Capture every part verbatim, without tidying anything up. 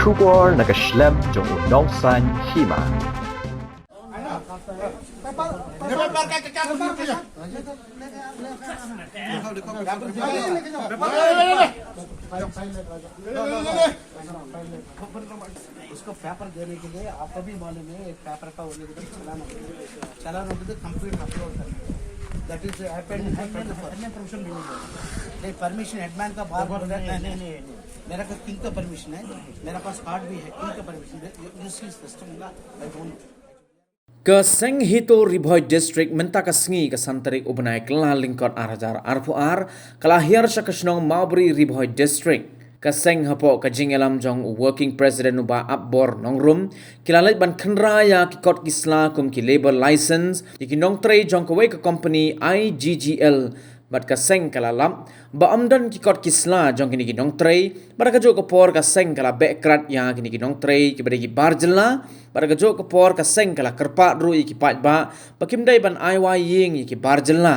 Khubor na ka shlem jong u nongsan hima. उसको पेपर देने के लिए आपको भी मालूम है, एक पेपर का उन्हें किधर चलाना होता है, चलाना होता है, कंप्लीट अपलोड करना है। That is happened in front of us. नहीं, परमिशन हेडमैन का बाहर बोल रहा है। नहीं, नहीं, नहीं, नहीं। मेरा पास किंग का परमिशन है, मेरा पास कार्ड भी है, किंग का परमिशन है। You see system का, I don't know. Ka seng HITO Ri Bhoi District mynta ka sngi ka san tarik u bnai Kyllalyngkot ar hajar arphew ar ka la hiar sha ka shnong Mawbri Ri Bhoi District. Ka seng hapoh ka jingïalam jong u Working President u Bah Apbor Nongrum ki la leit ban khynra ïa ki kot ki sla kum ki labour license ïa ki nongtrei jong kawei ka company I G G L. Bad ka seng ka la lap ba ym don ki kot ki sla jong kine ki nongtrei. Bad ha kajuh ka por ka seng ka la beh krat ïa kine ki nongtrei kiba dei ki bar jylla. Bad ha kajuh ka por ka seng ka la kyrpad ruh ïa ki paidbah ba kim dei ban ai wai ïing ïa ki bar jylla.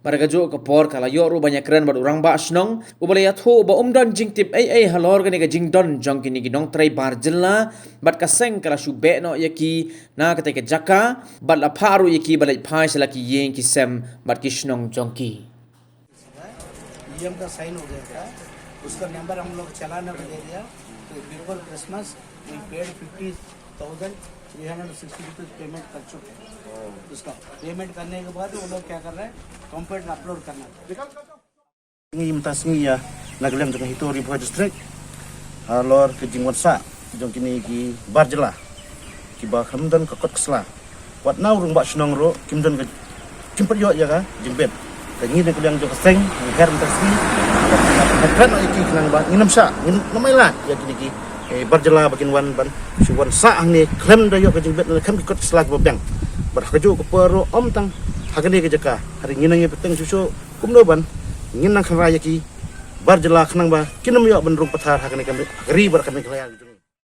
Bad ha kajuh ka por ka la ïoh ruh ban ïakren bad u rangbah shnong uba la ïathuh ba um don jingtip ei ei halor kane ka jingdon jong kine ki nongtrei bar jylla. Bad ka seng ka la shu beh noh ïa ki na katei ka jaka bad la phah ruh ïa ki ban leit phai sha la ki ïing ki sem bad ki shnong jong ki. ईएम का साइन हो गया था, उसका नंबर हम लोग चलाना भी दे दिया। तो बिफोर क्रिसमस we paid fifty thousand three hundred sixty rupees payment कर चुके हैं। उसका पेमेंट करने के बाद वो लोग क्या कर रहे हैं, कंप्यूटर अपलोड करना। Ngi mynta sngi ïa na ka liang jong HITO Ri Bhoi District halor ka jingwan sah jong kine ki bar jylla kiba khlem don ka kot ka sla. Wat na u rangbah shnong ruh kim don ka, kim pat ïoh ïa ka jingbit. Te ngi na ka liang jong ka seng ngi her mynta sngi, her kren ïa ki khnang ba ngin ym shah, ngin ym ai lad ïa kine ki bar jylla ba kin wan ban shu wan sah hangne khlem da ïoh ka jingbit ne khlem ki kot ki sla kiba biang. Bad ha kajuh ka por ruh ym tang ha kane ka jaka, hynrei ngi nang ïa bteng shuh shuh kumno ban ngin nang khynra ïa ki bar jylla khnang ba kin ym ïoh ban rung pathar ha kane ka ri bad ka Meghalaya.